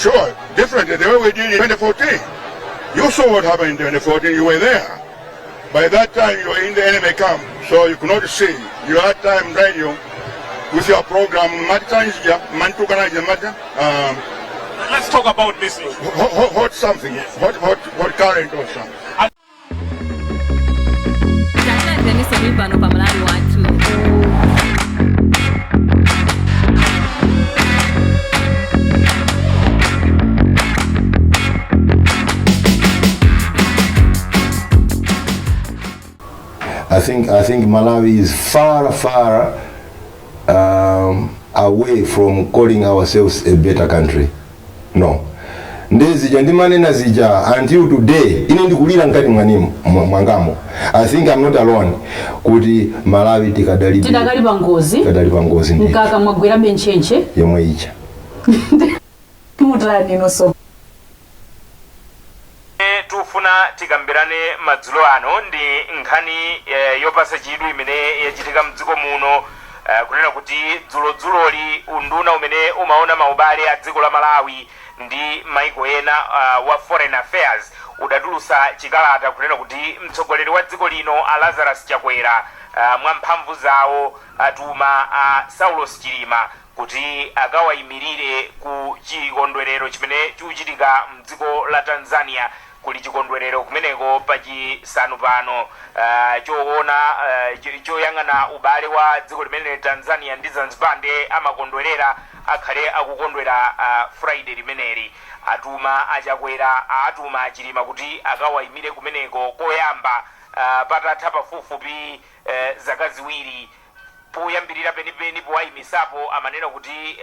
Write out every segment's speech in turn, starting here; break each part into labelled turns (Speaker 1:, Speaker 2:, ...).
Speaker 1: Sure, differently the way we did in 2014. You saw what happened in 2014, you were there. By that time, you were in the enemy camp, so you could not see. You had Time Radio with your program, Matanjia, Mantukanaja Mata,
Speaker 2: Let's talk about this issue.
Speaker 1: Hot, hot, hot something, hot, hot, hot current or something.
Speaker 3: Talandireniso muli pano pa Malawi Wathu.
Speaker 4: I think Malawi is far, far away from calling ourselves a better country. No. Ndezija ndimanena zija until today ine ndikulira mkati mwanimo mwangamo. I think I'm not alone kuti Malawi tikadali
Speaker 5: Tidakali pa ngozi.
Speaker 4: Tikadali pa ngozi ndi
Speaker 5: Mkaka mwagwerabe ntchentche.
Speaker 4: Yomwe icha.
Speaker 5: Mutani nonso?
Speaker 6: Tufuna tikambirane madzulo ano ndi nkhani yopasa chidwi imene yachitika mdziko muno, kunena kuti dzulodzuloli unduna umene umaona maubale a dziko la Malawi ndi maiko ena, wa Foreign Affairs, udatulusa chikalata kunena kuti mtsogoleri wa dziko lino a Lazarus Chakwera, mwa mphamvu zawo atuma a Saulos Chilima kuti akawayimirire ku chikondwerero chimene chikuchitika mdziko la Tanzania. Kuli chikondwerero kumeneko pachisanu pano, choona choyang'ana ubale wa dziko limene Tanzania ndi Zanzibar, ndiye amakondwerera, akhale akukondwera Friday limeneli. Atuma aChakwera, atuma aChilima kuti akawayimire kumeneko koyamba patatha pafupifupi zaka 2. Poyambirira penipeni powayimisapo amanena kuti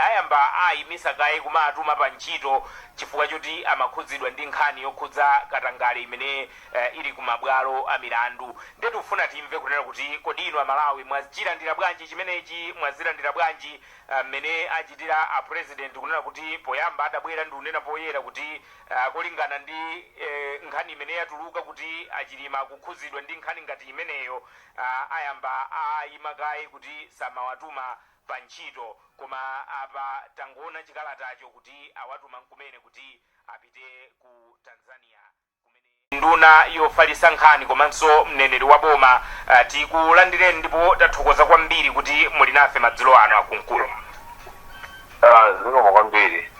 Speaker 6: ayamba ayimisa kaye kumatuma pa ntchito chifukwa choti amakhudzidwa ndi nkhani yokhudza katangale imene ili kumabwalo a milandu. Ndiye tikufuna timve kunena kuti kodi inu Amalawi mwachilandira bwanji chimenechi? Mwazilandira bwanji mmene achitira a president, kunena kuti poyamba adabwera ndi kunena poyera kuti kulingana ndi nkhani imene yatuluka kuti aChilima akukhudzidwa ndi nkhani ngati imeneyo, ayamba ayima kaye kuti samawatuma pa ntchito, koma apa tangoona chikalatacho kuti awatuma nkumene kuti apite ku Tanzania kumene. Nduna yofalitsa nkhani komanso mneneri wa boma, tikulandireni ndipo tathokoza kwambiri kuti muli nafe madzulo ano, aKunkuyu.
Speaker 7: Ah, zikomo kwambiri.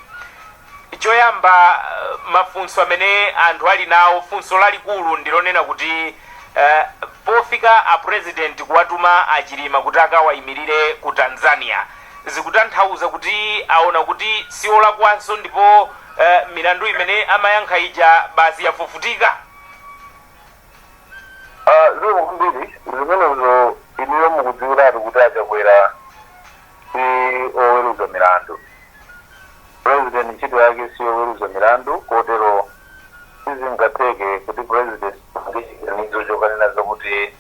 Speaker 6: Choyamba, mafunso amene anthu ali nawo, funso lalikulu ndilonena kuti pofika a president kuwatuma aChilima kuti akawayimirire ku Tanzania, zikutanthauza kuti aona kuti siolakwanso ndipo milandu imene amayankha ija basi yafufutika?
Speaker 7: Ah, zikomo kwambiri. Zimenezo inuyo mukudziwiratu kuti aChakwera si oweruza milandu. President ntchito yake si yoweruza milandu, kotero sizingatheke kuti president apange chiganizo chokanena zakuti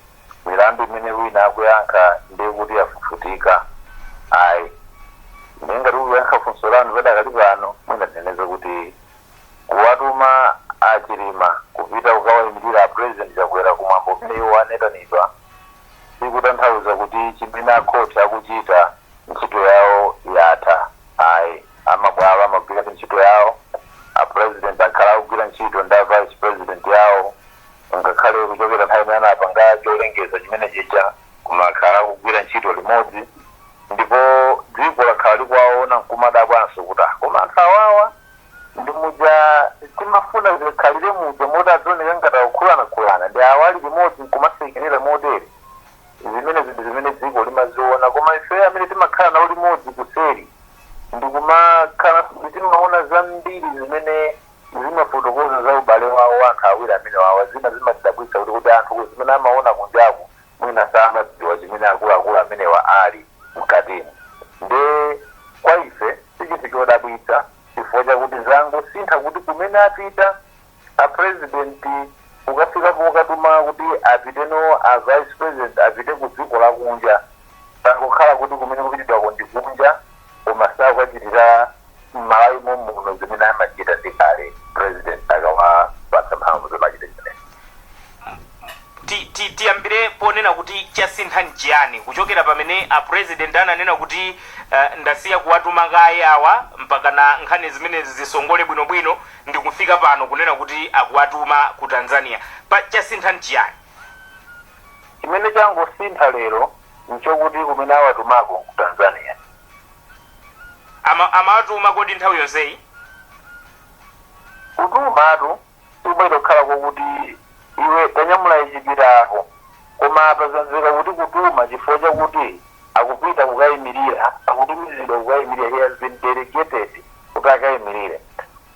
Speaker 7: milandu imene wina akuyankha ndiye kuti yafufutika, ayi. Ndiye ngati kuyankha funso lanu padakali pano, mwina tineneze kuti kuwatuma aChilima kupita kukawayimirira a President Chakwera kumwambo umene iwo anayitanidwa sikutanthauza kuti chimene akhoti akuchita, ntchito yawo yatha, ayi. Amabwalo amagwira ntchito yawo. A president akhala akugwira ntchito ndi a vice president yawo ngakhale kuchokera nthawi imene anapanga cholengeza chimene chija, koma akhala akugwira ntchito limodzi, ndipo dziko lakhala likuwaona nkumadabwanso kuti ah, koma anthu awawa ndi muja timafuna zikhalire muja moti adzioneka ngati akukhulanakhulana, ndi awa ali limodzi nkumasekerera motere. Zimene zinthu zimene dziko limaziona, koma ife amene timakhala nawo limodzi kuseri ndikumakhala timaona zambiri zimene zimafotokoza za ubale wawo anthu awiri amene wawa. Zina zimatidabwitsa kuti anthu zimene amaona kunjaku mwina samadziwa chimene akuluakulu amenewa ali mkatimu. Nde kwa ife si chinthu chodabwitsa chifukwa chakuti zangosintha kuti kumene apita a president ukafikapo ukatuma kuti apiteno a vice president, apite ku dziko lakunja, zangokhala kuti kumene kupitidwako ndi kunja, koma sakukachitira m'Malawi momuno zimene amachita ndi kale president akawapatsa mphamvu zomachita chimenechi.
Speaker 6: Tiyambire ponena kuti chasintha nchiyani kuchokera pamene a President ananena kuti ndasiya kuwatuma kaye awa mpaka na nkhani zimenezi zisongole bwinobwino, ndi kufika pano kunena kuti akuwatuma ku Tanzania. Pa chasintha nchiyani?
Speaker 7: Chimene changosintha lero nchokuti kumene awatumako ku Tanzania.
Speaker 6: Amawatuma kodi nthawi yonseyi?
Speaker 7: Kutumatu kubwera kukhala kokuti iwe tanyamula ichipitako, koma apa zamveka kuti kutuma chifukwa chakuti akupita kukayimirira, akutumizidwa kukayimirira. He has been delegated kuti akayimirire,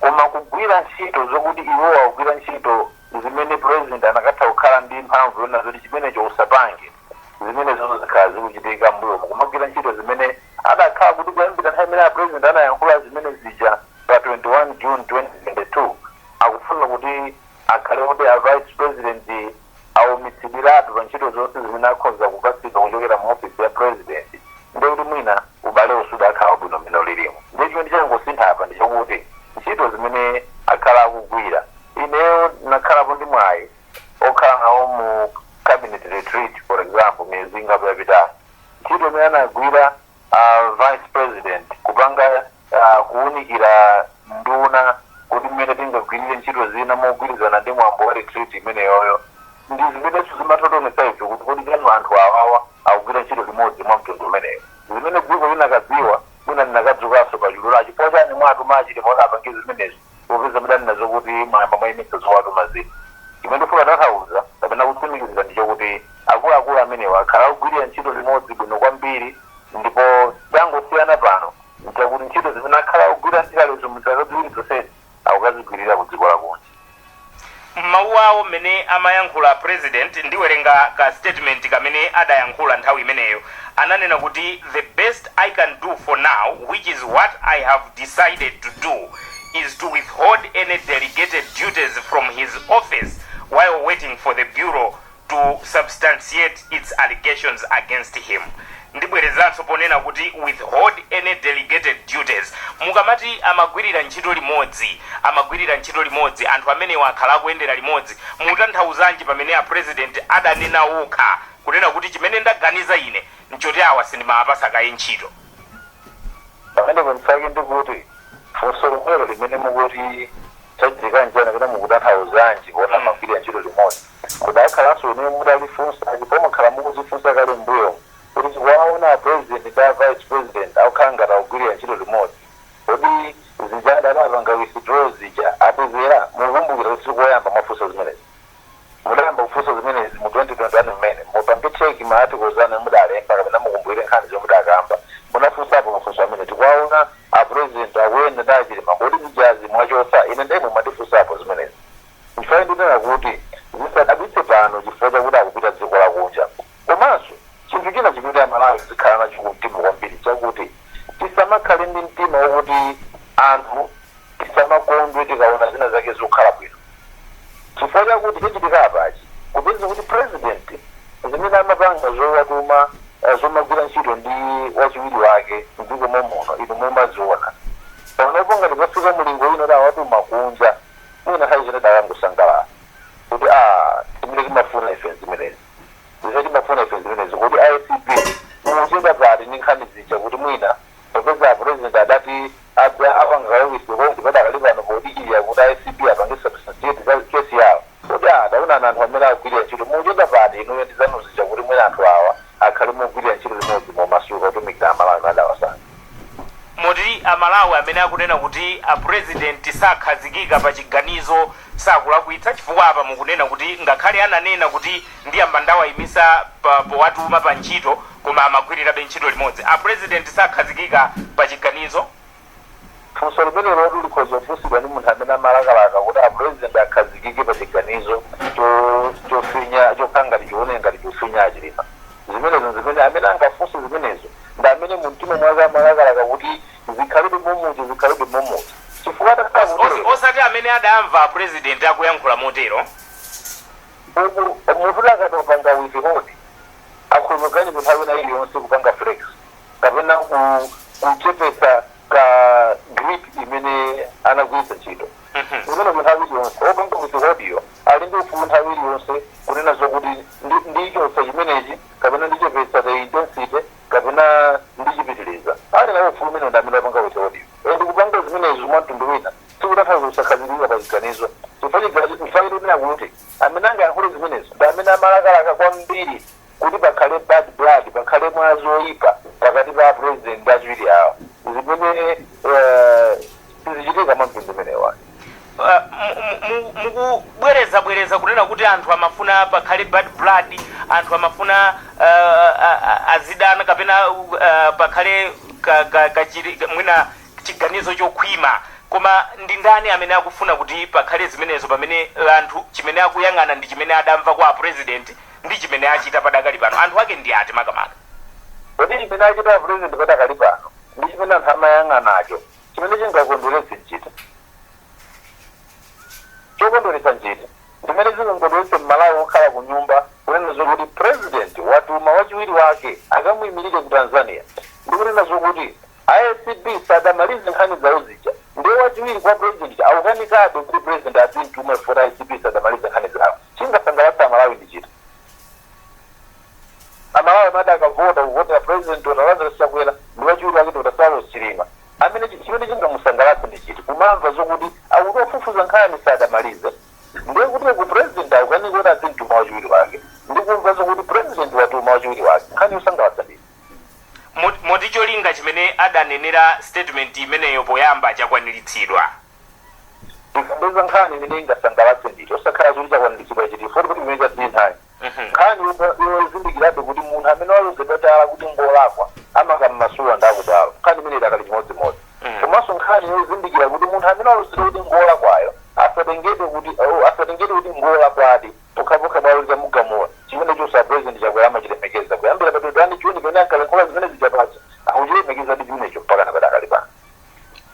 Speaker 7: koma kugwira ntchito zokuti iwo akugwira ntchito zimene President anakatha kukhala ndi mphamvu yona zoti chimenecho usapange, zimene zozo zikhala zikuchitika mbuyomo, kumagwira ntchito zimene adakhala kuti kuyambira nthawi imene a President anayankhula zimene zija pa 21 June 2022, akufuna kuti akhale kuti a Vice President awumitsidwiratu pa ntchito zonse zimene akhoza kupatsidwa kuchokera mu ofisi ya President, ndekuti mwina ubale usudakhala bwino mmene ulilimo. Ndiye chimene changosintha apa ndichokuti ntchito zimene akhala akugwira, ineyo nakhalapo ndi mwayi okhala nawo mu cabinet retreat, for example, miyezi ingapo yapitayo, ntchito imene anagwira Vice President kupanga kuwunikira nduna kuti mmene tingagwirire ntchito zina mogwirizana ndi mwambo wa retreat imeneyoyo, ndi zimenenso zimatotonetsa ife kuti kodi chanu anthu awawa akugwira ntchito limodzi mwa mtundu umeneyo, zimene dziko linakadziwa mwina linakadzukanso pachulu. Chifukwa chani mwatuma Achilima kuti apange zimenezo, popeza mudanena zokuti mwayamba mwayimitsa zowatuma zina? Chimene ndifuna kutanthauza kapena kutsimikizira ndi chokuti akuluakulu amenewa akhala akugwirira ntchito limodzi bwino kwambiri, ndipo changosiyana pano nchakuti ntchito zimene akhala akugwira nthikalezo mu zaka 2 zonsezi akukazigwirira ku dziko lakunja.
Speaker 6: Mawu awo mmene amayankhula President, ndiwerenga ka statement kamene adayankhula nthawi imeneyo. Ananena kuti, "The best I can do for now, which is what I have decided to do, is to withhold any delegated duties from his office while waiting for the bureau to substantiate its allegations against him." Ndibwerezanso ponena kuti withhold any delegated duties. Mukamati amagwirira ntchito limodzi, amagwirira ntchito limodzi, anthu amenewa akhala akuyendera limodzi, mutanthauzanji pamene a President adanena okha kunena kuti chimene ndaganiza ine nchoti awa sindimawapasa kaye ntchito?
Speaker 7: Pamenepo msake ndikuti funso lomwelo limene mukuti chachitika nchani kapena mukutanthauzanji kuona amagwirira ntchito limodzi, kudakhalanso ine mudalifunsa, chifukwa mukhala mukuzifunsa kale mbuyo kuti tikuwaona President ndi a Vice President akukhala ngati akugwirira ntchito limodzi, kodi zija adapanga withdraw zija apezera? Mukumbukira kuti sikoyamba mwafunsa zimenezi, mudayamba kufunsa zimenezi mu 2021 mmene mupange check ma articles anu mudalemba kapena mukumbukire nkhani zomwe mudakamba, munafunsapo mafunso amene tikuwaona a President akuyenda ndi Achilima, kodi zijazi mwachotsa? Ine ndemwe mwandifunsapo zimenezi. Chifukwa ndinena kuti zisadabwitse pano chifukwa chakuti akupita dziko lakunja. Komanso chinthu china chimene Amalawi zikhala nacho kumtima kwambiri chakuti tisamakhale ndi mtima wokuti anthu tisamakondwe tikaona zina zake zokhala bwino, chifukwa chakuti chachitika apachi, kupeza kuti President zimene amapanga zowatuma zomagwira ntchito ndi wachiwiri wake mdziko momuno, inu mumaziona panopo ngati zafika mulingo ino awatuma kunja, mwina nthawi zina dakangosangalala kuti a zimene timafuna ife zimenezi, zimene timafuna ife zimenezi. Kuti ACB mukuchedwa pati ndi nkhani zija, kuti mwina popeza President adati adza apanga withhold padakali pano podikirira kuti ACB apange substantiate za kesi yawo, kuti a taonani anthu amene akugwirira ntchito, mukuchedwa pati inuyo ndi zanu zija kuti mwina anthu awa akhale mugwirira ntchito limodzi momasuka kutumikira Amalawi madawasana?
Speaker 6: Moti Amalawi amene akunena kuti a President sakhazikika pa chiganizo sakulakwitsa, chifukwa apa mukunena kuti ngakhale ananena kuti ndiyamba ndawayimisa powatuma pa ntchito, koma amagwirirabe ntchito limodzi. A President sakhazikika pa chiganizo?
Speaker 7: Funso limene lotu likhoza kufunsidwa ndi munthu amene amalakalaka kuti a President akhazikike pa chiganizo chofinya, chokhala ngati chioneka ngati chofinya Achilima. Zimenezo zimene amene angafunse zimenezo ndi amene mu mtima mwake amalakalaka kuti zikhalebe momuja, zikhalebe momuja, chifukwa atakhala kutero
Speaker 6: Osati amene adamva a President akuyankhula motero.
Speaker 7: Munthu akatopanga withhold akhoza kuganiza nthawi ina iliyonse kupanga flex kapena kuchepetsa ka grip imene anagwiritsa ntchito. Zimene nthawi iliyonse opanga withhold iyo ali ndi ufulu nthawi iliyonse kunena zokuti Sikutanthauza kusakhazikika pa chiganizo, chifukwa chifanire kuti amene angayankhule zimenezo ndi amene amalakalaka kwambiri kuti pakhale bad blood, pakhale mwazi oyipa pakati pa president ndi achiwiri awo, zimene sizichitika mwa mtundu umenewa.
Speaker 6: Mukubwereza bwereza kunena kuti anthu amafuna pakhale bad blood, anthu amafuna azidana kapena pakhale mwina chiganizo chokhwima. Koma ndi ndani amene akufuna kuti pakhale zimenezo, pamene anthu chimene akuyang'ana ndi chimene adamva kwa president ndi chimene achita padakali pano? Anthu ake ndi ati makamaka?
Speaker 7: Kodi chimene achita president padakali pano ndi chimene anthu amayang'anacho, chimene chingakondweretse nchiti? Chokondweretsa nchiti zimene zingakondweretse Mmalawi wokhala ku nyumba, kunena zokuti president watuma wachiwiri wake akamuyimirire ku Tanzania, ndi kunena zokuti ACB sadamalize nkhani zawo zija, ndiye wachiwiri kwa president akukanikabe kuti president azimtuma for ACB sadamalize nkhani zawo? Chingasangalatsa Amalawi ndi chiti? Amalawi amati akavota, kuvotera president Dr Lazarus Chakwera ndi wachiwiri wake Dr Saulos Chilima, amene chimene chingamusangalatse ndi chiti, kumamva zokuti akuti ofufuza nkhani sadamalize, ndiye kuti ku president akukanika kuti azimtuma wachiwiri wake, ndi kumva zokuti president watuma wachiwiri wake? Nkhani yosangalatsa ndi
Speaker 6: Moti cholinga chimene adanenera statement imeneyo poyamba chakwaniritsidwa?
Speaker 7: Tikambeza nkhani imene ingasangalatse nditi, osakhala zoti chakwaniritsidwa chiti foti kuti imene chasinthayi. Nkhani yozindikirabe kuti munthu amene walozedwa chala kuti ngolakwa amakammasula ndakubwalo, nkhani imene idakali chimodzimodzi. Komanso nkhani yozindikira kuti munthu amene walozedwa kuti ngolakwayo asatengedwe kuti ngolakwadi pokhapokha bwalo litamugamula, chimene chonse president Chakwera amachilemekeza kuyambira pa 21 Juni pamene ankalankhula zimene zijapacha, akuchilemekezadi chimenecho mpaka napadakali pano.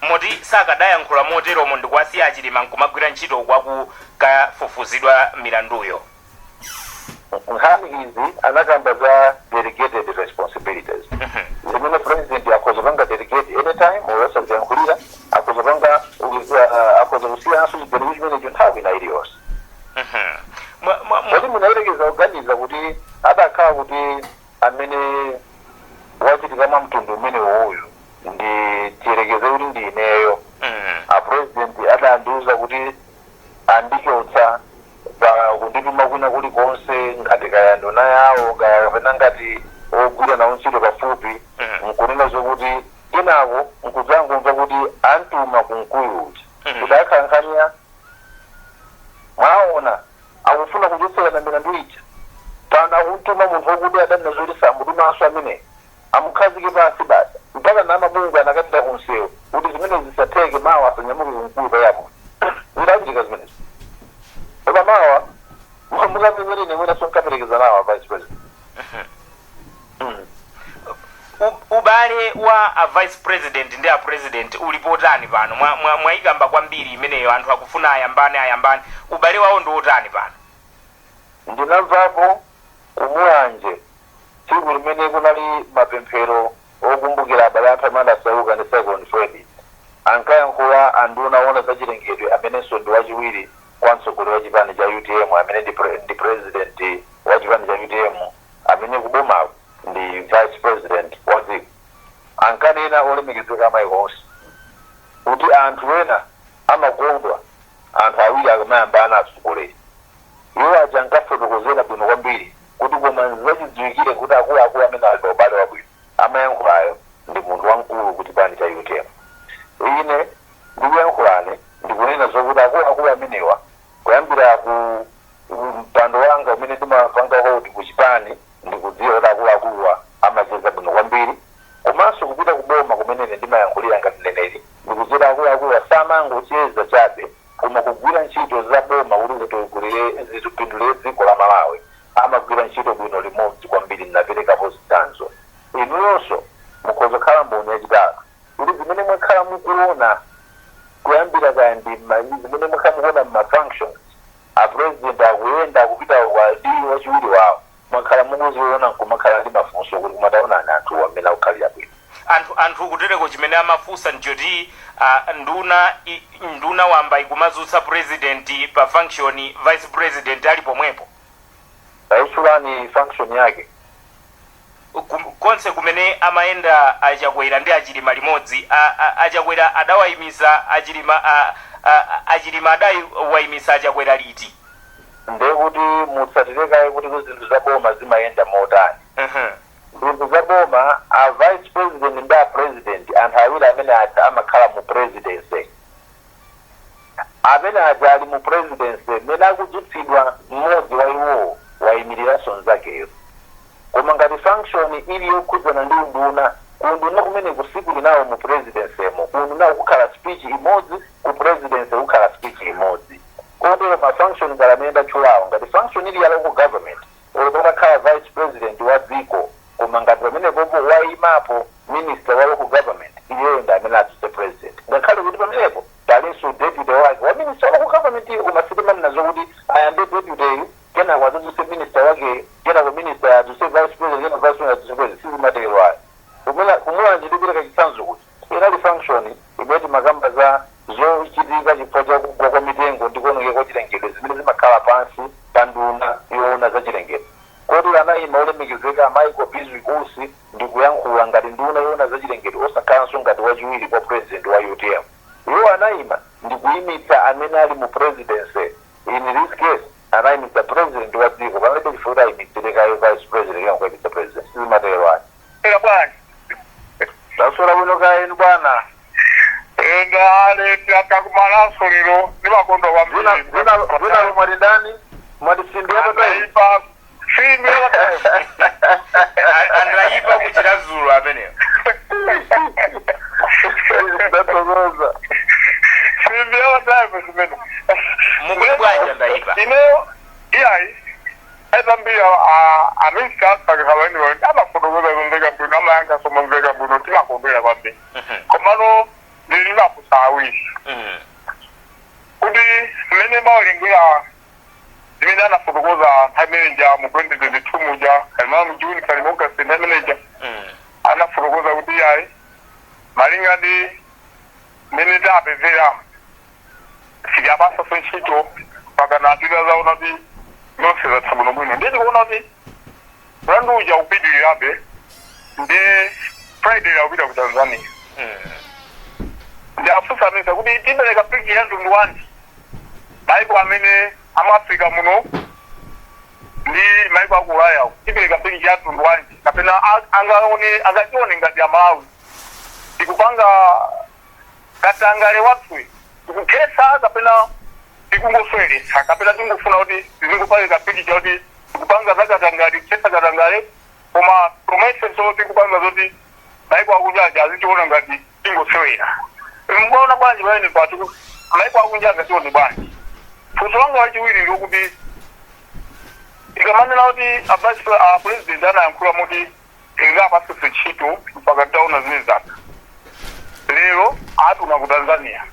Speaker 6: Moti sakadayankhula moteromo ndikuwasiya Achilima nkumagwira ntchito kwaku kafufuzidwa milanduyo?
Speaker 7: Nkhani izi anakamba za delegated responsibilities, zimene president akhoza panga delegate anytime or osaziyankhulira, akhoza panga akhoza kusiyanso chiganizo chimenecho nthawi ina iliyonse. Kodi munayerekeza kuganiza kuti adakhala kuti amene wachitika mwa mtundu umene uyu ndi, tiyerekeze kuti ndi ineyo, a president adandiuza kuti andichotsa pa kundituma kwina kulikonse, ngati kaya nduna yawo, kaya kapena ngati ogwira nawo ntchito pafupi, nkunena zokuti kenako nkudzangomva kuti antuma Kunkuyu uja, kuti akhala nkhaniya, mwaona akufuna kuchotserana milandu ija, pano akuntuma munthu wokuti adanena zoti samutumanso, amene amukhazike pansi basi, mpaka na mabungwe anakapita kunsewu kuti zimene zisatheke, mawa asanyamuke Kunkuyu payapo, zidachitika zimenezo? Koma mawa mukapezerene mwina sonkaperekeza nawo vice president.
Speaker 6: Ubale wa a vice president ndi a president uli potani pano? Mwayikamba kwambiri imeneyo, anthu akufuna ayambane ayambane. Ubale wawo ndi otani pano?
Speaker 7: Ndinamvapo kumulanje tsiku limene kunali mapemphero okumbukira abale athu amene adasauka ndi Cyclone Freddy, ankayankhula anduna ona zachilengedwe, amenenso ndi wachiwiri kwa mtsogoleri wa chipani cha UTM, amene ndi president wa chipani cha UTM, amene kubomako ndi vice president wa dziko. Ankanena olemekezeka amaiko onse kuti anthu ena amakondwa anthu awiri akamayambana atsogoleri. Iwo aja ankafotokozera bwino kwambiri kuti koma nzachidziwikire kuti akuluakulu amene ali pa ubale wabwino, amayankhulayo ndi munthu wamkulu ku chipani cha UTM. Ine ndikuyankhulane ndikunena zokuti akuluakulu amenewa, kuyambira ku mpando wanga umene ndimapanga hold ku chipani, ndikudziwa kuti akuluakuluwa amacheza bwino kwambiri. Komanso kupita kuboma kumene ine ndimayankhulira ngati mneneri, ndikudziwa akuluakuluwa samangocheza chabe, koma kugwira ntchito za boma kuti zitipindulire dziko la Malawi, amagwira ntchito bwino limodzi kwambiri. Ndinaperekapo zitsanzo, inuyonso mukhoza kukhala mboni yachitatu, kuti zimene mwakhala mukuona kuyambira kaya ndi zimene mwakhala mukuona mma functions, a president akuyenda akupita kwa ndi wachiwiri wawo, mwakhala mukuziona nkumakhala ndi mafunso kuti kumataonani anthu amene akukhalira bwino.
Speaker 6: Anthu kutereko chimene amafunsa nchoti nduna wamba ikumazutsa president pa function, vice president ali pomwepo.
Speaker 7: Tayitchulani function yake.
Speaker 6: Konse kumene amayenda Achakwera ndi Achilima limodzi, Achakwera adawayimisa Achilima. Achilima adawayimisa Achakwera liti?
Speaker 7: Ndiye kuti mutsatire kaye kuti zinthu za boma zimayenda motani. Zinthu za boma, a vice president ndi a president, anthu awiri amene aja amakhala mu presidency. Amene aja ali mu presidency, mmene akudzutsidwa mmodzi wa iwowo, wayimiriranso mnzakeyo. Koma ngati function ili yokhudzana ndi unduna, kuunduna kumene kusikuli nawo mu presidency mo. Kuunduna kukhala speech imodzi, ku presidency kukhala speech imodzi. Kotero ma function ngati amene ndatchulawo, ngati function ili ya local government, olo patakhala vice president wa dziko, koma ngati pamenepopo wayimapo minister wa local government, iyeyo ndi amene adzutse president, ngakhale kuti pamenepo palinso deputy wake wa minister wa local government iyo. Koma sitimanena zokuti ayambe deputy, kenako adzutse minister wakeyo, kenako minister adzutse vice president, kenako vice president adzutse president. Sizimatero ayo. Kumulanje ndikupereka chitsanzo kuti inali function imene timakamba za zochitika chifukwa cha kugwa kwa mitengo ndi kuonongeka kwa chilengedwe, zimene zimakhala pansi pa nduna yoona za chilengedwe. Kotero anayima olemekezeka Michael Bizwick Usi ndi kuyankhula ngati nduna yoona za chilengedwe, osakhalanso ngati wachiwiri kwa president wa UTM. Iwo anayima ndi kuyimitsa amene ali mu presidency. In this case anayimitsa president wa dziko. Pamene chifukwa kuti ayimitsire kayo vice president, kenako kuyimitsa president, sizimatero ayi.
Speaker 8: Eka bwana.
Speaker 7: Taswera bwino, kaya inu bwana?
Speaker 8: Enda ale takakumanaso lero, ndimakonda kwambiri.
Speaker 7: Zina mwati ndani? Mwati simbi yapatayi?
Speaker 8: Andaipa, simbi yapatayi.
Speaker 6: Andaipa kuchita zulu ameneyo.
Speaker 7: Ndathokoza.
Speaker 8: Simbi yapatayi zimene.
Speaker 6: Mukuli bwanji, Andaipa?
Speaker 8: Ineyo iyayi, aitambiri aminista asakhala iniwo amafotokoza zomveka bwino, amayankha somamveka bwino, timakondwera kwambiri. Komano ndili mafunso awiri kuti mmene mawerengera zimene anafotokoza nthawi imeneja mu 2022 muja, kalimala mu June, kali mu August, nthawi imeneja anafotokoza kuti iyayi, malinga ndi mmene tapezera, sitiapasaso ntchito pakana titazaona kuti zonse zatha bwinobwino. Ndiye tikuona kuti mlandu uja upitirirabe, ndiye Friday akupita ku Tanzania. Ndi afunsa amene kuti tipereka picture ya mtundu wanji maiko amene amu Africa muno ndi maiko aku Ulaya? Tipereka picture ya mtundu wanji, kapena angaone, angachione ngati Amalawi tikupanga katangale wathu, tikukhesa kapena tikungosweretsa, kapena tingofuna kuti tizingopanga picture kuti tikupanga za katangale, kukhesa katangale, koma tomesenso tikupanga zoti maiko akunja azitiona ngati tingosewera? Mbaona bwanji pamene patu maiko akunja angatione bwanji? Funso langa lachiwiri ndikuti ikamanena kuti a president anayankhula muti ingapasese ntchito mpaka taona zimene zaka lero atuna ku Tanzania,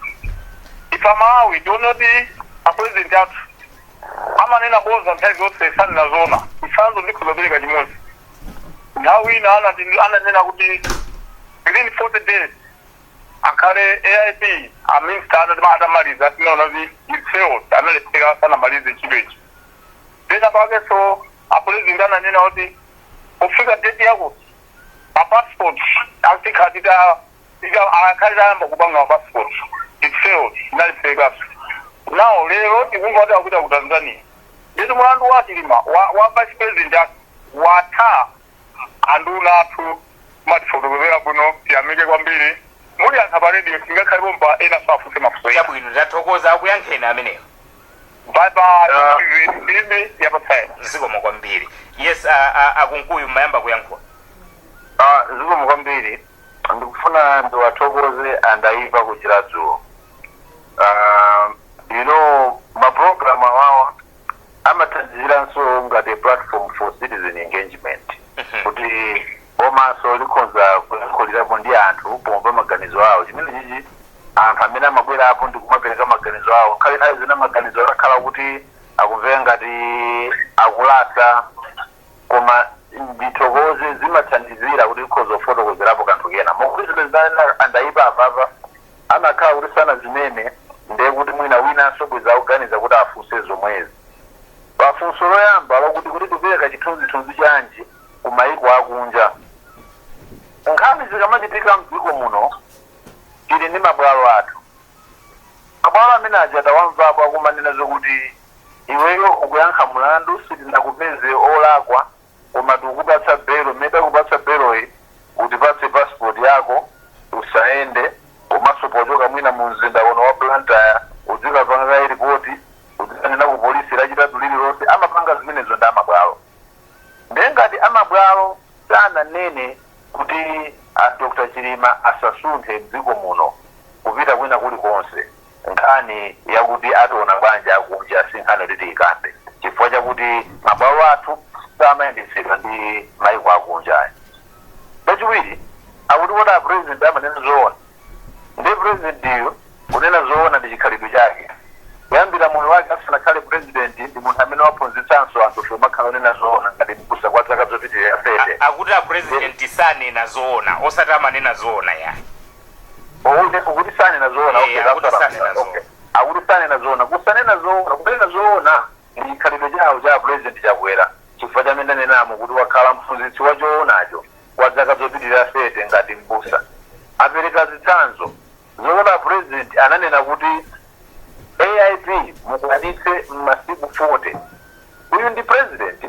Speaker 8: ife Amalawi tione kuti a president athu amanena boza nthawi zonse, sanena zona? Chitsanzo ndikhoza kupereka chimodzi. Nthawi ina ananena kuti within 40 days akhale AIP a minister atamaliza. Tinaona kuti it failed, analephera, sanamalize ntchito ichi. Pena pakenso a president ananena kuti kufika date yakuti ma passport azikhala tita akhale tayamba kupanga ma passport. It failed, inalepheraso. Now lero tikumva kuti akupita ku Tanzania. Ndeti mulandu wa Chilima wa vice president athu watha? Anduna athu matifotokozera bwino, tiyamike kwambiri. Muli anthu pa radio, tingakhalepo mpa ena safunse mafunso ena.
Speaker 6: Chabwino, tathokoza, akuyankheni ameneyo.
Speaker 8: Bye bye, ndimi yapatsaena.
Speaker 6: Zikomo kwambiri. Yes, Akunkuyu, mmayamba kuyankhula.
Speaker 7: Ah, zikomo kwambiri. Ndikufuna ndiwathokoze Andaipa kuchira dzulo. Ma program awawa amathandiziranso ngati platform for citizen engagement, kuti komanso likhoza kuyankhulirapo ndi anthu pomva maganizo awo. Chimene chichi anthu amene amabwerapo ndi kumapereka maganizo awo, khale nthawi zina maganizo atakhala kuti akumveka ngati akulasa, koma ndithokoze, zimathandizira kuti ikhoza kufotokozerapo kanthu kena mokuti zimene zinanena Andaipa apapa amakhala kuti sana zimene, ndiye kuti mwina winanso bweza akuganiza kuti afunse zomwezi. Pafunso loyamba lokuti kuti tipereka chithunzithunzi chanji ku maiko akunja, nkhani zikamachitika mdziko muno tili ndi mabwalo athu. Mabwalo Mabwalo amene aja tawamvapo akumanena zokuti iweyo ukuyankha mlandu, sitinakupeze olakwa, koma tikupatsa belo. Mmene takupatsa beloyi, utipatse passport yako, usayende, komanso pochoka mwina mu mzinda uno wa Blantyre uzikapanga ka airport, uzikanena ku polisi Lachitatu lililonse. Amapanga zimenezo ndi amabwalo. Ndengati amabwalo sananene kuti a Dr Chilima asasunthe mdziko muno kupita kwina kulikonse, nkhani yakuti ationa bwanji akunja si nkhani kuti tiyikambe, chifukwa chakuti mabwalo athu samayendetsedwa ndi maiko akunja. Kachiwiri, akuti kodi a president amanena zoona? Ndi president iyo kunena zoona ndi chikhalidwe chake. Kuyambira moyo wake asanakhale president, ndi munthu amene waphunzitsanso anthu fe umakhala onena zoona ngati mbusa kwa zaka zopitirira 30.
Speaker 6: Akuti a president sanena zoona, osati amanena zoona ya.
Speaker 7: Ukuti sanena zoona?
Speaker 6: Eh,
Speaker 7: Okay,
Speaker 6: akuti
Speaker 7: that's what
Speaker 6: sanena zoona.
Speaker 7: Okay. Akuti sanena zoona. Kusanena zoona, kunena zoona ndi chikhalidwe chawo cha president Chakwera, chifukwa chamene ndanenamo kuti wakhala mphunzitsi wa choonacho kwa zaka zopitirira 30 ngati mbusa. Apereka zitsanzo zoona. President ananena kuti AIP mukwanitse m'masiku 40. Uyu ndi president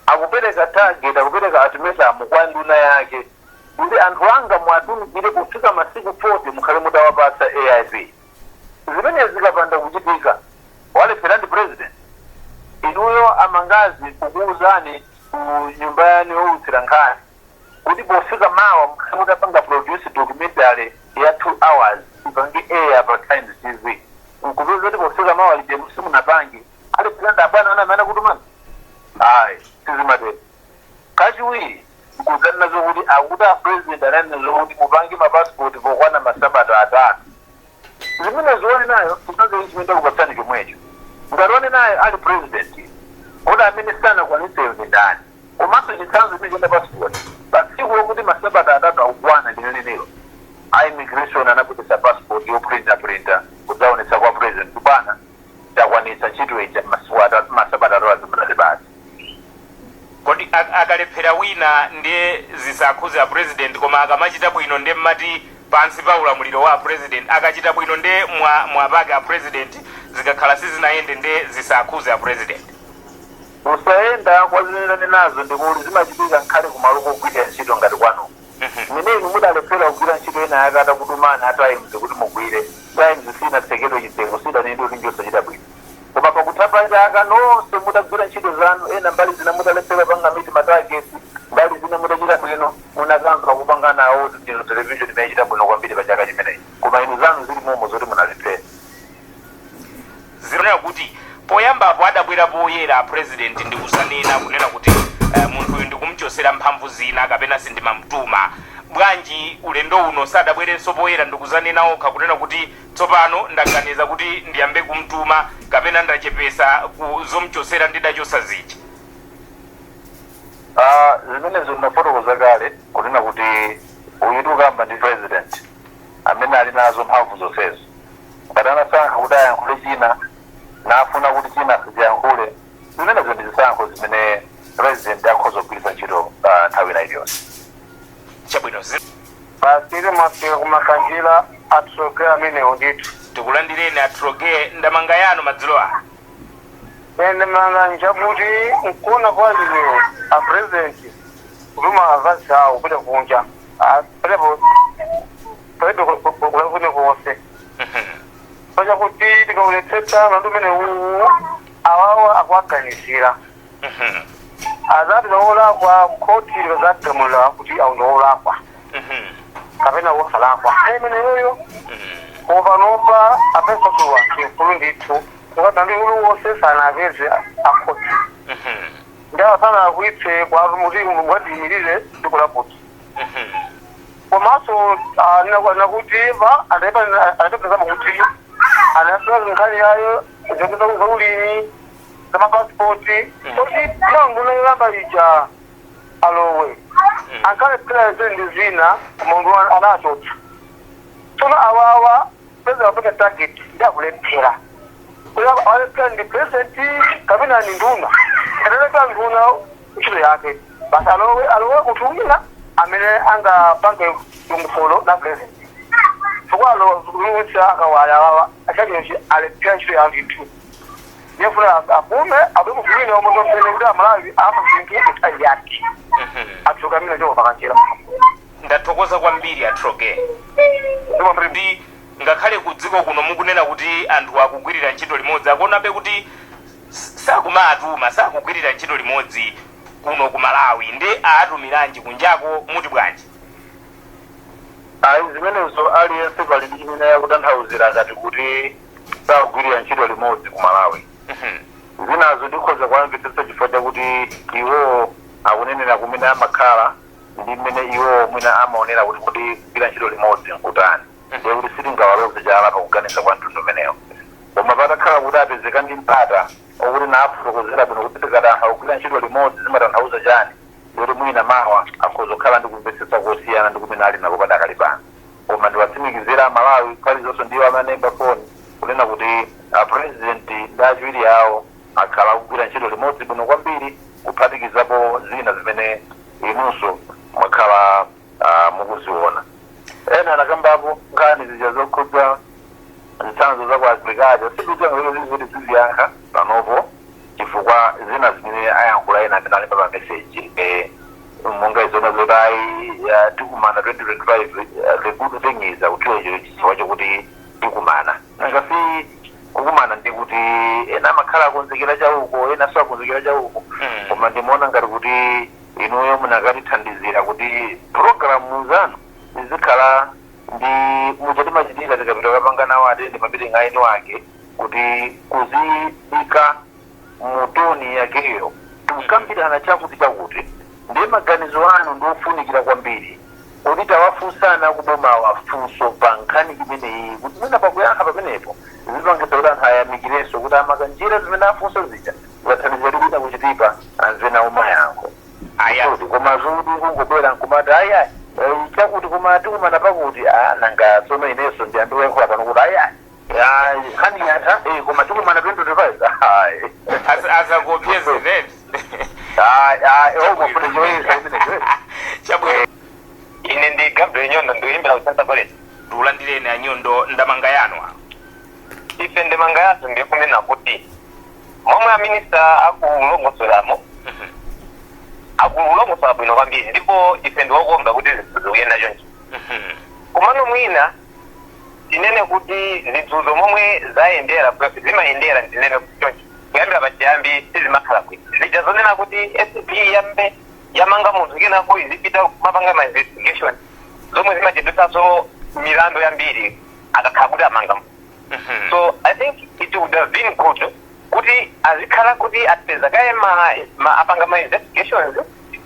Speaker 7: akupereka target, akupereka ultimatum kwa nduna yake kuti anthu anga mwatumikire kufika masiku 40 mukhale mutawapatsa AIP. Zimene zikapanda kuchitika, walephera ndi president. Inuyo amangazi kukuuzani ku nyumba yanu yowulutsira nkhani kuti pofika mawa mukhale mutapanga produce documentary ya 2 hours, ipange air pa Times TV, nkupeza kuti pofika mawa lije simunapange, alephera ndi abwana ana amene akutumani? Ayi, sizimatero. Kachiwiri, nkuzanena zokuti akuti a president ananena zokuti mupange mapasipoti pokwana masabata 3. Zimene zionenayo chitsanzo chimene ndakupatsani chomwecho. Ngati onenayo ali president, kodi amene sanakwaniseyo ndi ndani? Komanso chitsanzo chimene cha passport, pa tsiku lokuti masabata 3 akukwana ndinenenero, a immigration anabweretsa passport yoprinta printa kudzaonetsa kwa president, bwana, takwanitsa ntchito ija masiku 3, masabata 3 azimunati basi.
Speaker 6: Kodi akalephera wina ndiye zisakhuze a president, koma akamachita bwino ndiye mmati pansi pa ulamuliro wa president? Akachita bwino ndiye mwapake a president, zikakhala sizinayende ndiye zisakhuze a president?
Speaker 7: Kusayenda kwa zimene nazo ndikuti zimachitika nkhale kumalo kogwira ntchito ngati kwanu. Mmene inu mudalephera kugwira ntchito ina yake atakutumani a Times kuti mugwire, Times sinatsekedwe chitseko, sidanene kuti njosachita bwino. Koma pakutha pa chaka nonse mutagwira ntchito zanu, ena mbali zina mutalephera panga meet ma targets, mbali zina mutachita bwino, munakamva kupanga nawo ndino television imene ichita bwino kwambiri pa chaka chimenechi, koma inu zanu zili momo zoti munalephera.
Speaker 6: Zinonena kuti poyambapo adabwera poyera president ndi kusanena kunena kuti munthu uyu ndikumchosera mphamvu zina kapena sindimamtuma. Bwanji ulendo uno sadabwerenso poyera ndikuzanena okha kunena kuti tsopano ndaganiza kuti ndiyambe kumtuma kapena ndachepesa ku zomchosera ndidachosa zija?
Speaker 7: Ah, zimenezo ndinafotokoza kale kunena kuti uyu tikukamba ndi president amene ali nazo mphamvu zonsezo. Ngati anasankha kuti ayankhule china, nafuna kuti china sichiyankhule, zimenezo ndi zisankho zimene president akhoza kugwiritsa ntchito nthawi ina iliyonse.
Speaker 6: Chabwino.
Speaker 8: Basi, mwafika kumakanjira atroge amenewo ndithu.
Speaker 6: Tikulandireni atroge, ndamanga yanu madzulo ano.
Speaker 8: Ene manga nchakuti nkuona kwa ine, a president kutuma avazi awo kupita kunja, palepo palibe kulakune konse, pachakuti tikaonetsetsa mlandu umene uwu awawa akuaganizira azati naolakwa, khoti likazagamula kuti awu ndiolakwa kapena wosalakwa imeneyoyo. Koma panopa apesatuwa chimfulu ndithu, ukati ulu wonse sanapeze akhoti ndi asanakwitse kuti mukatiyimirire dziko lakuti. Komanso nakuti va anatepezamo kuti anasema nkhani yayo zaulimi, zamapasipoti, kuti nduna yoyamba ija alowe ankalephera ndi zina, koma anachotsa. Tsono awawa president wapeka target ndi akulephera. Walephera ndi president kapena ni nduna? Atalephera nduna ntchito yake basi, alowe munthu wina amene angapange dongosolo la president. Chifukwa lowetsa akawaya awawa achakenji alephera ntchito yawo ndithu. Ndiyefuna apume, abwe muvulini omwe kwamene kuti Amalawi ama zinthu nthawi yake. Atsuka mina choka pakanjira.
Speaker 6: Ndathokoza kwambiri, Atroge. Ndi ngakhale ku dziko kuno mukunena kuti anthu akugwirira ntchito limodzi, akuonabe kuti sakumaatuma, sakugwirira ntchito limodzi kuno ku Malawi, ndi aatumiranji kunjako? Muti bwanji?
Speaker 7: Ayi, zimenezo aliyense pali ndi chimene akutanthauzira akati kuti sakugwirira ntchito limodzi ku Malawi. Zinazo ndikhoza kuwamvetsetsa chifukwa chakuti iwo akunenera kumene amakhala ndi mmene iwo mwina amaonera kuti kugwira ntchito limodzi nkutani, ndiye kuti sitingawaloze chala pakuganiza kwa mtundu umenewo. Koma patakhala kuti apezeka ndi mpata okuti nafotokozera bwino kuti tikati anthu akugwira ntchito limodzi zimatanthauza chani, ndikuti mwina mawa akhoza kukhala ndi kumvetsetsa kosiyana ndi kumene ali nako padakali pano. Koma ndiwatsimikizira Amalawi, pali zonse ndiwo amanemba foni kunena kuti a President ndi achiwiri awo akhala akugwira ntchito limodzi bwino kwambiri, kuphatikizapo zina zimene inunso mwakhala mukuziona. Ena anakambapo nkhani zija zokhudza zitsanzo za ku agriculture. Sikudziwa ngati ziti ziziyankha panopo, chifukwa zina zimene ayankhula ena amene alemba pa message, monga izona zoti ayi, tikumana 2025. The good thing is akuthiwa icho chifukwa chokuti tikumana, nanga si kukumana ndi kuti ena amakhala akonzekera chauko, ena so akonzekera chauko. Koma ndimaona ngati kuti inuyo munakatithandizira kuti programu zanu zizikhala ndi muja timachitira tikapita kapanga nawo attend ma meeting aini wake, kuti kuziyika mu tone yakeyo, tikukambirana chakuti chakuti, ndiye maganizo anu ndiofunikira kwambiri, kuti tawafunsana kubomawa funso pa nkhani imeneyi, kuti mwina pakuyankha pamenepo zipangitsa kuti anthu ayamikirenso kuti amakanjira zimene afunsa zija zathandiza kuti kwina kuchitipa amve nawo mayankho.
Speaker 6: Aya.
Speaker 7: Kuti koma zokuti kungobwera nkumati ayi ayi, chakuti koma tikumana pakuti, ah, nanga tsono inenso ndiyambe kuyankhula pano kuti ayi ayi, nkhani yatha, koma tikumana 2025, ayi.
Speaker 6: Asakuopyeze zedi.
Speaker 7: Ayi ayi, omwe choyesa imeneyo.
Speaker 6: Chabwino.
Speaker 9: Ine ndi Gabriel Nyondo, ndikuyimbira ku Center College.
Speaker 6: Tikulandireni, Anyondo, ndamanga yanu.
Speaker 9: Ife ndemanga yathu ndikunena kuti momwe aminista akulongosolamo, akulongosola bwino kwambiri, ndipo ife ndiwokomba kuti zinthu zikuyenda choncho. Komano mwina tinene kuti zinthuzo momwe zayendera, zimayendera, ndinene choncho, kuyambira pachiyambi sizimakhala bwino. Zija zonena kuti ACB yambe yamanga munthu, kenako izipita kumapanga ma investigation zomwe zimachedwetsanso milandu yambiri akakhala kuti amanga munthu. So I think it would have been good kuti azikhala kuti apeza kaye ma apanga ma investigations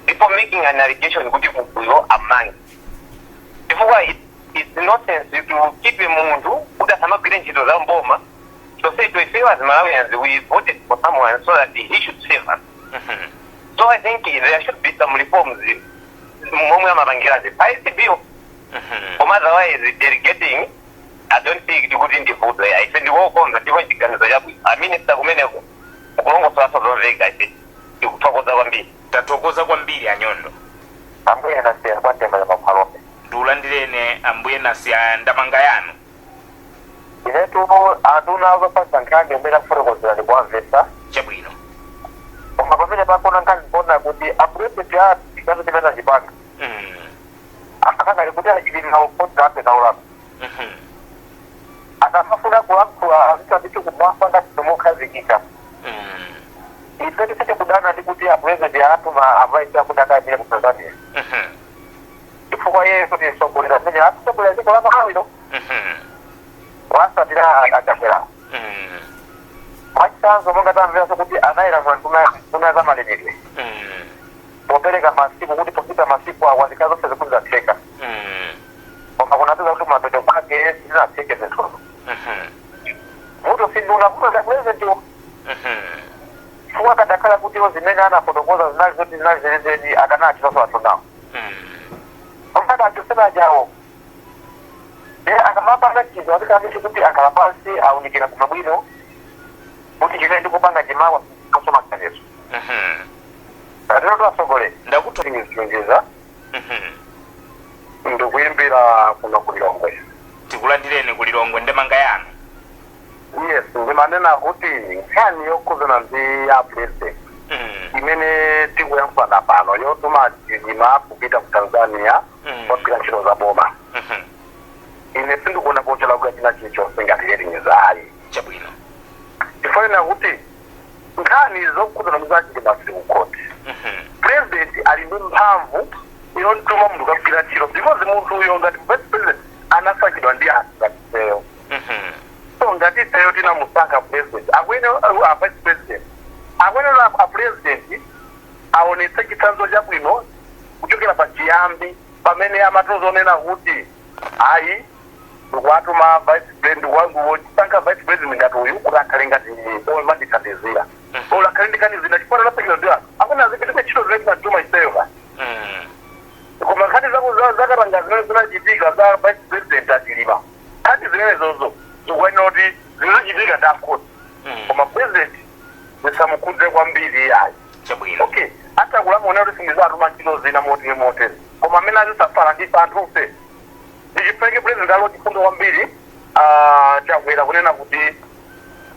Speaker 9: before making an allegation kuti munthuyo amange, chifukwa it's nonsense to keep munthu kuti asamagwire ntchito za mboma. So say to if as Malawians we voted for someone so that he should save us. So I think there should be some reforms momwe amapangirazi ICB, koma otherwise delegating, I don't think kuti ndivuto ya. Ife ndiwokonza ndipo chiganizo chabwino. Aminista kumeneko mukulongosola zomveka, ife tikuthokoza kwambiri.
Speaker 6: Tathokoza kwambiri, Anyondo.
Speaker 9: Ambuye Nasiya kwatema maphalombe.
Speaker 6: Ndikulandireni, Ambuye Nasiya, ndamanga yanu.
Speaker 9: Inetu anduna azopasa nkhani imene akufotokozera ndikuwamvetsa.
Speaker 6: Chabwino.
Speaker 9: Koma pamene pakona nkhani kuona kuti apurezidenti athu chikazo chimene achipanga, akakali kuti achilira upodzi ape naulapa, akamafuna kulankhula azitandithu kumwamba ngati mokhazikika. Ife tisikudana ndi kuti apurezidenti atuma a vice akuti akayimire ku Tanzania, chifukwa iye kuti mtsogoleri amene akusogolera dziko la Malawilo wasatira Achakwerawo. Mwachitsanzo, monga tamveranso kuti anayilamula nduna za malimidwe popereka masiku kuti pofika masiku awa zikhala zonse zikuti zatheka, koma kunapeza kuti kumapeto kwake sizinatheke zinthuzo. Vuto si nduna, vuto za purezidentiwo, chifukwa akadakhala kuti iwo zimene anafotokoza zinali zoti zinali zenizeni, akanachitaso anthu nawo, koma akachosera jawo. Ne akamapanga chinthu azikhala kuti akhala pansi awunikira bwinobwino kuti chimene ndikupanga chimawa kaso maganizo atero tiwasogolera.
Speaker 6: Ndakutho
Speaker 8: Zilonjeza, ndikuyimbira kuno ku Lilongwe.
Speaker 6: Tikulandireni ku Lilongwe, ndemanga yanu.
Speaker 7: Yes, ndimanena kuti nkhani yokhuzana ndi ya president imene tikuyankhulana pano, yotuma Chilima kupita ku Tanzania kugwira ntchito za boma, ine sindikuona pocholakwika china chilichonse ngati yelinyezayi. Chifukwa kuti nkhani zokhuzana ndi za Chilima zili kukhoti. President ali ndi mphamvu yotuma munthu kagwira ntchito because munthu uyo ngati vice president anasankhidwa ndi anthu ngati ifeyo. So ngati ifeyo tinamusankha president, akuyenera a vice president, akuyenera a president aonetse chitsanzo chabwino kuchokera pa chiyambi pamene amatiuza onena kuti ayi, ndikuwatuma vice president wangu, wochisankha vice president ngati uyu kuti akhale ngati omandithandizira, olo akhale ndikanizina chifukwa anasankhidwa ndi anthu, akuna azipitike ntchito zimene tinatuma ifeyo ka. Koma nkhani zako zakatanga zimene zinachitika za vice president a Chilima, nkhani zimene zozo zikuyenera kuti zinachitika ndi akhoti, koma president zisamukhudze kwambiri ayi. Okay, atakulamula kuti sindizatuma ntchito zina motere motere, koma amene azisafala ndi anthufe. Ndichifeke president alo chifundo kwambiri, Chakwera, kunena kuti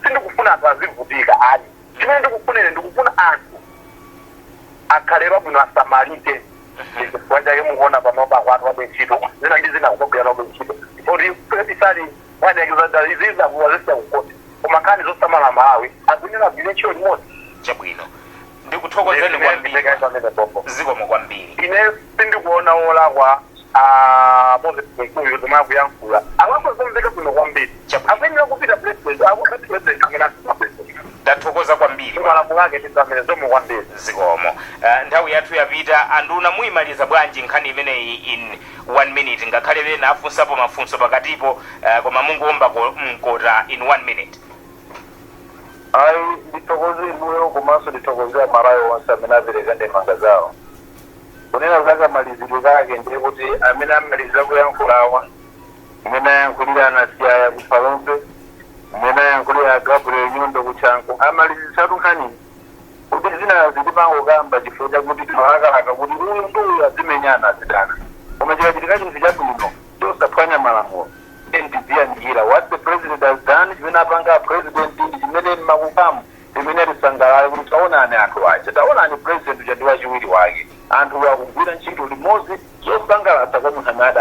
Speaker 7: sindikufuna anthu azivutika ayi. Chimene ndikufunire, ndikufuna anthu akhale pabwino, asamalike. Chifukwa chake mukuona panopa akwatu abe ntchito zina ndi zina, kukagwira nabe ntchito kuti isali nkhani izizakuwa zisiya kukoti, koma nkhani zosamala Malawi akuyenera agwire ntchito limodzi.
Speaker 6: Chabwino, ndikuthokozeni kwambiri, zikomo kwambiri.
Speaker 7: Ine sindikuona wolakwa Moses Kunkuyu. Zomwe akuyankhula awankhula bwino kwambiri. Akuyenera kupita president, akukati president amene asima president.
Speaker 6: Ndathokoza kwambiri.
Speaker 7: Malamulo ake ndi zamene zomwe kwambiri.
Speaker 6: Zikomo. Nthawi yathu yapita. Anduna, muyimaliza bwanji nkhani imeneyi in one minute? Ngakhale ena afunsapo mafunso pakatipo, koma munguomba mkota in one minute.
Speaker 7: Ayi, ndithokoze inuyo komanso ndithokoze Amalawi onse amene apereka ndemanga zawo. Kunena za kamalizidwe kake, ndiye kuti amene amaliza kuyankhulawa, mmene ayankhulira Anasiyaya ku Phalombe, mmene ayankhulira Gabriel Nyundo ku Chanko, amalizitsatu nkhani kuti zina zitipangokamba chifukwa chakuti timalakalaka kuti uyu ndi uyu azimenyana, azidana, koma chikachitika chinthu chabwino chosaphwanya malamulo, ndiziyamikira what the president has done. Chimene apanga president ndi chimene mmakukamu limene atisangalale kuti taonani anthu aja, taonani president uja ndi wachiwiri wake, anthu akugwira ntchito limodzi zosangalatsa kwa munthu amene